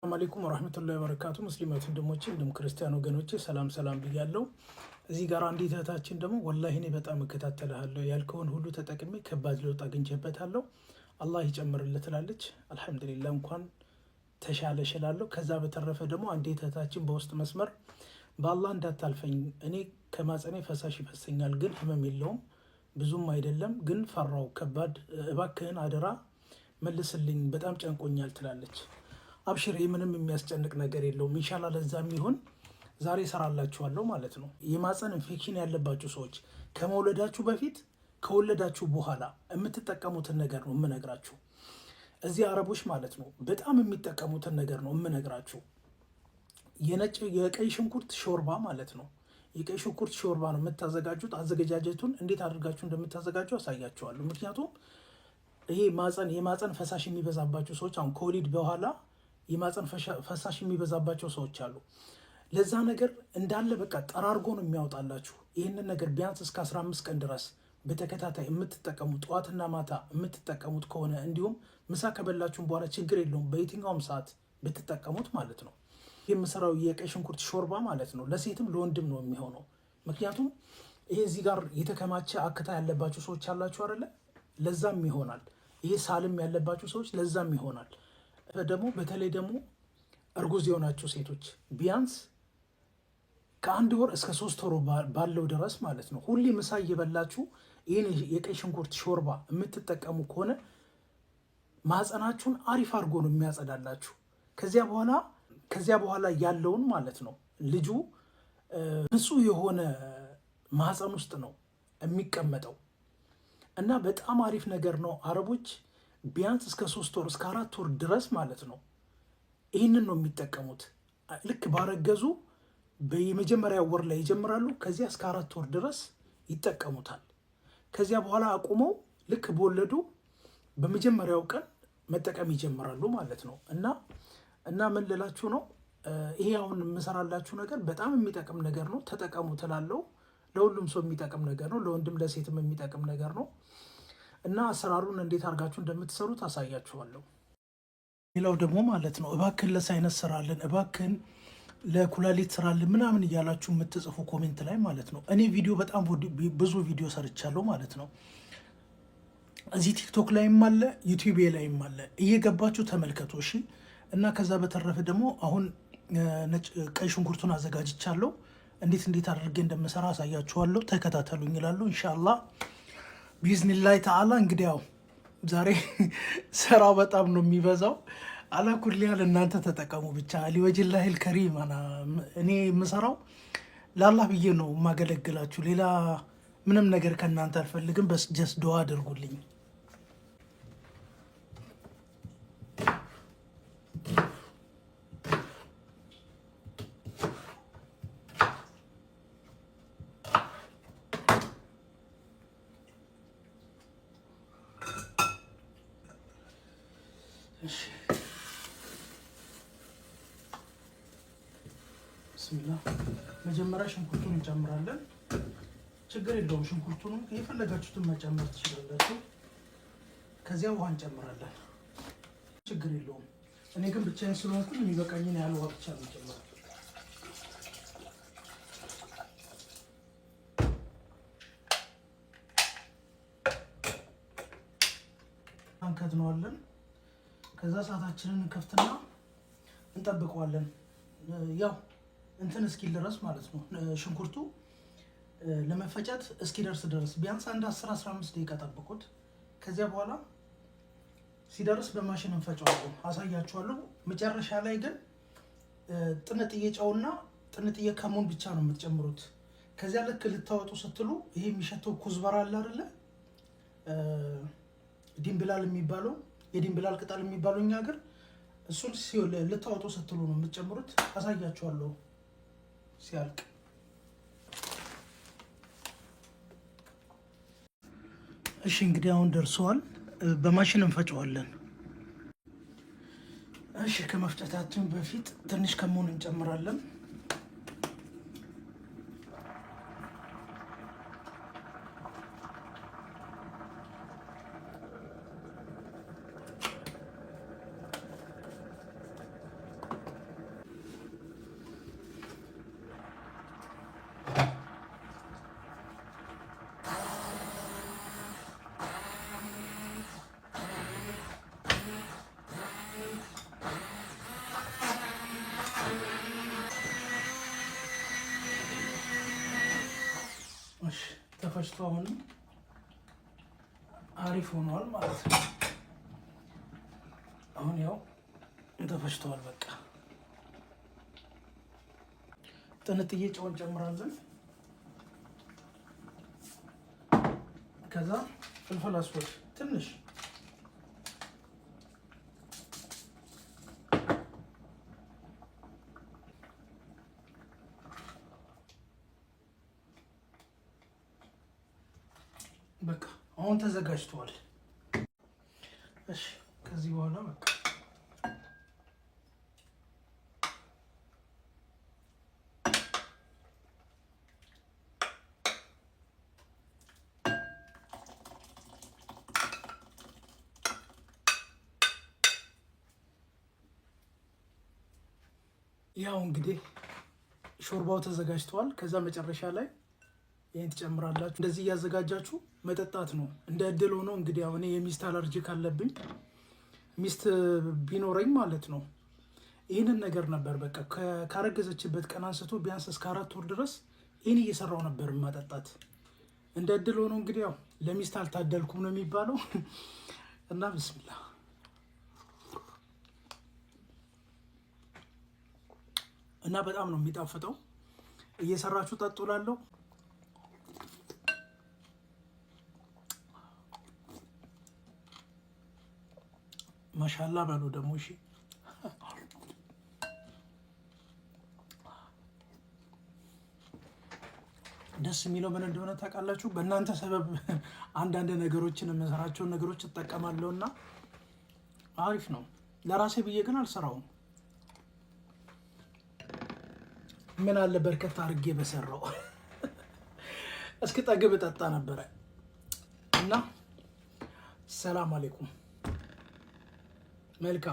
አለይኩም ወራህመቱላሂ ወበረካቱ። ሙስሊማት ወንድሞቼ እንዲሁም ክርስቲያን ወገኖቼ ሰላም ሰላም ብያለሁ። እዚህ ጋር አንዲት እህታችን ደግሞ ወላሂ እኔ በጣም እከታተልሃለሁ ያልከውን ሁሉ ተጠቅሜ ከባድ ለውጥ አግኝቼበታለሁ፣ አላህ ይጨምርልህ ትላለች። አልሐምዱሊላህ እንኳን ተሻለሽ እላለሁ። ከዛ በተረፈ ደግሞ አንዲት እህታችን በውስጥ መስመር በአላህ እንዳታልፈኝ እኔ ከማጸኔ ፈሳሽ ይፈሰኛል፣ ግን ህመም የለውም ብዙም አይደለም፣ ግን ፈራው ከባድ፣ እባክህን አደራ መልስልኝ፣ በጣም ጨንቆኛል ትላለች። አብሽር፣ ምንም የሚያስጨንቅ ነገር የለውም። ኢንሻላ ለዛ የሚሆን ዛሬ እሰራላችኋለሁ ማለት ነው። የማፀን ኢንፌክሽን ያለባችሁ ሰዎች ከመውለዳችሁ በፊት ከወለዳችሁ በኋላ የምትጠቀሙትን ነገር ነው የምነግራችሁ። እዚህ አረቦች ማለት ነው በጣም የሚጠቀሙትን ነገር ነው የምነግራችሁ። የነጭ የቀይ ሽንኩርት ሾርባ ማለት ነው። የቀይ ሽንኩርት ሾርባ ነው የምታዘጋጁት። አዘገጃጀቱን እንዴት አድርጋችሁ እንደምታዘጋጁ አሳያችኋለሁ። ምክንያቱም ይሄ ማፀን የማፀን ፈሳሽ የሚበዛባችሁ ሰዎች አሁን ከወሊድ በኋላ የማፀን ፈሳሽ የሚበዛባቸው ሰዎች አሉ። ለዛ ነገር እንዳለ በቃ ጠራርጎ ነው የሚያወጣላችሁ። ይህንን ነገር ቢያንስ እስከ 15 ቀን ድረስ በተከታታይ የምትጠቀሙ ጠዋትና ማታ የምትጠቀሙት ከሆነ እንዲሁም ምሳ ከበላችሁም በኋላ ችግር የለውም በየትኛውም ሰዓት ብትጠቀሙት ማለት ነው። የምሰራው የቀይ ሽንኩርት ሾርባ ማለት ነው ለሴትም ለወንድም ነው የሚሆነው። ምክንያቱም ይሄ እዚህ ጋር የተከማቸ አክታ ያለባችሁ ሰዎች አላችሁ አይደለ? ለዛም ይሆናል። ይሄ ሳልም ያለባችሁ ሰዎች ለዛም ይሆናል። ደግሞ በተለይ ደግሞ እርጉዝ የሆናችሁ ሴቶች ቢያንስ ከአንድ ወር እስከ 3 ወር ባለው ድረስ ማለት ነው ሁሌ ምሳ እየበላችሁ ይህን የቀይ ሽንኩርት ሾርባ የምትጠቀሙ ከሆነ ማህፀናችሁን አሪፍ አድርጎ ነው የሚያጸዳላችሁ። ከዚያ በኋላ ያለውን ማለት ነው ልጁ ንጹህ የሆነ ማህፀን ውስጥ ነው የሚቀመጠው እና በጣም አሪፍ ነገር ነው። አረቦች ቢያንስ እስከ 3 ወር እስከ 4 ወር ድረስ ማለት ነው ይህንን ነው የሚጠቀሙት። ልክ ባረገዙ በየመጀመሪያ ወር ላይ ይጀምራሉ። ከዚያ እስከ 4 ወር ድረስ ይጠቀሙታል። ከዚያ በኋላ አቁመው ልክ በወለዱ በመጀመሪያው ቀን መጠቀም ይጀምራሉ ማለት ነው። እና ምን ልላችሁ ነው፣ ይሄ አሁን የምሰራላችሁ ነገር በጣም የሚጠቅም ነገር ነው። ተጠቀሙ ትላለው። ለሁሉም ሰው የሚጠቅም ነገር ነው። ለወንድም ለሴትም የሚጠቅም ነገር ነው። እና አሰራሩን እንዴት አድርጋችሁ እንደምትሰሩት አሳያችኋለሁ። ሌላው ደግሞ ማለት ነው እባክህን ለ sinus ስራልን፣ እባክህን ለኩላሊት ስራልን ምናምን እያላችሁ የምትጽፉ comment ላይ ማለት ነው። እኔ ቪዲዮ በጣም ብዙ ቪዲዮ ሰርቻለሁ ማለት ነው። እዚህ ቲክቶክ ላይም አለ፣ ዩቲዩብ ላይም አለ። እየገባችሁ ተመልከቱ እሺ። እና ከዛ በተረፈ ደግሞ አሁን ነጭ ቀይ ሽንኩርቱን አዘጋጅቻለሁ። እንዴት እንዴት አድርጌ እንደምሰራ አሳያችኋለሁ። ተከታተሉኝ ይላሉ። ኢንሻአላህ ቢዝኒላህ ተዓላ። እንግዲህ ያው ዛሬ ስራው በጣም ነው የሚበዛው። አላኩል ያህል እናንተ ተጠቀሙ ብቻ። ሊወጅላሂል ከሪም እኔ የምሰራው ለአላህ ብዬ ነው የማገለግላችሁ። ሌላ ምንም ነገር ከእናንተ አልፈልግም። በስ just ዱዓ አድርጉልኝ። እሺ ብስሚላ መጀመሪያ ሽንኩርቱን እንጨምራለን። ችግር የለውም። ሽንኩርቱንም የፈለጋችሁትን መጨመር ትችላላችሁ። ከዚያ ውሃ እንጨምራለን። ችግር የለውም። እኔ ግን ብቻዬን ስለሆንኩኝ የሚበቃኝን ያህል ውሃ ብቻ ነው የምጨምረው። አንከድነዋለን። ከዛ እሳታችንን እንከፍትና እንጠብቀዋለን። ያው እንትን እስኪል ድረስ ማለት ነው። ሽንኩርቱ ለመፈጨት እስኪደርስ ድረስ ቢያንስ አንድ 10 15 ደቂቃ ጠብቁት። ከዚያ በኋላ ሲደርስ በማሽን እንፈጨዋለን፣ አሳያችኋለሁ። መጨረሻ ላይ ግን ጥንጥዬ ጨውና ጥንጥዬ ከሙን ብቻ ነው የምትጨምሩት። ከዚያ ልክ ልታወጡ ስትሉ ይሄ የሚሸተው ኩዝበራ አለ አይደለ? ዲንብላል የሚባለው የዲንብላል ቅጠል የሚባለው እኛ ሀገር እሱን ልታወጡ ስትሉ ነው የምትጨምሩት። አሳያችኋለሁ ሲያልቅ። እሺ እንግዲህ አሁን ደርሰዋል። በማሽን እንፈጨዋለን። እሺ ከመፍጨታችን በፊት ትንሽ ከሙን እንጨምራለን። ተፈጭቶ አሁን አሪፍ ሆኗል ማለት ነው። አሁን ያው ተፈጭተዋል። በቃ ጥንጥዬ ጨው እንጨምራለን። ከዛ فلفل أسود ትንሽ፣ በቃ አሁን ተዘጋጅተዋል። እሺ ከዚህ በኋላ በቃ ያው እንግዲህ ሾርባው ተዘጋጅተዋል። ከዛ መጨረሻ ላይ ይህን ትጨምራላችሁ። እንደዚህ እያዘጋጃችሁ መጠጣት ነው። እንደ እድል ሆኖ እንግዲህ ያው እኔ የሚስት አለርጂ ካለብኝ ሚስት ቢኖረኝ ማለት ነው ይህንን ነገር ነበር በቃ ካረገዘችበት ቀን አንስቶ ቢያንስ እስከ 4 ወር ድረስ ይህን እየሰራው ነበር ማጠጣት። እንደ እድል ሆኖ እንግዲህ ያው ለሚስት አልታደልኩም ነው የሚባለው። እና ብስሚላ እና በጣም ነው የሚጣፍጠው። እየሰራችሁ ጠጡ እላለሁ። ማሻላ በሉ ደግሞ እሺ። ደስ የሚለው ምን እንደሆነ ታውቃላችሁ? በእናንተ ሰበብ አንዳንድ ነገሮችን የምሰራቸውን ነገሮች እጠቀማለሁ እና አሪፍ ነው። ለራሴ ብዬ ግን አልሰራውም። ምን አለ በርከት አድርጌ በሰራው እስኪ ጠግብ እጠጣ ነበረ። እና ሰላም አሌይኩም፣ መልካም።